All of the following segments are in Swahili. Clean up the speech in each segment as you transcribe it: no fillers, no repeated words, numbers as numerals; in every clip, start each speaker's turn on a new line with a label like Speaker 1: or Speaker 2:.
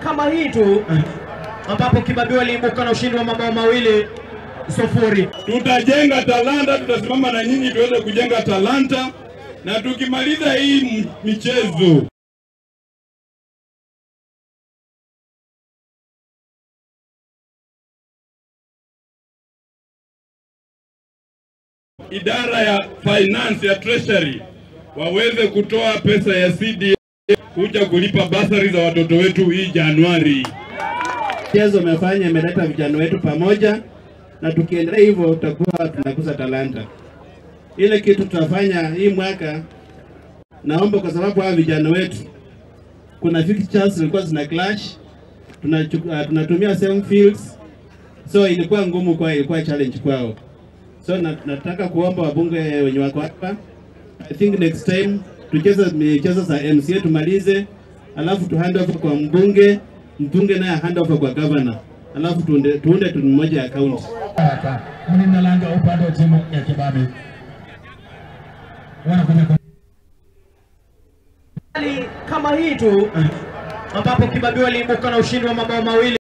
Speaker 1: Kama hii tu ambapo Kibabii waliibuka na ushindi wa mabao 2-0.
Speaker 2: Tutajenga talanta, tutasimama na nyinyi tuweze kujenga talanta, na tukimaliza hii michezo idara ya finance ya treasury waweze kutoa pesa ya CDA kuja kulipa basari za watoto wetu hii Januari.
Speaker 3: Mchezo umefanya imeleta vijana wetu pamoja, na tukiendelea hivyo tutakuwa tunakuza talanta. Ile kitu tutafanya hii mwaka, naomba kwa sababu hawa vijana wetu kuna fixtures zilikuwa zina clash, tunatumia same fields, so ilikuwa ngumu kwa, ilikuwa challenge kwao. So nataka kuomba wabunge wenye wako hapa, I think next time tucheze michezo za MCA tumalize, alafu tu hand over kwa mbunge, mbunge naye hand over kwa governor, alafu tuunde timu moja ya county.
Speaker 4: Mlinda lango upande wa timu ya Kibabii wanakuja
Speaker 1: kama hii tu ambapo Kibabii waliibuka na ushindi wa mabao 2.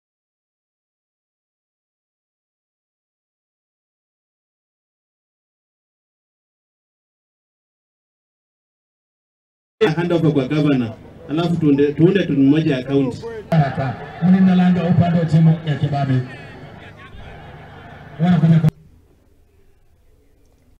Speaker 3: Hand over kwa governor, alafu tuunde timu moja ya county.
Speaker 4: Mlinda lango upande wa timu ya Kibabii wanakuja.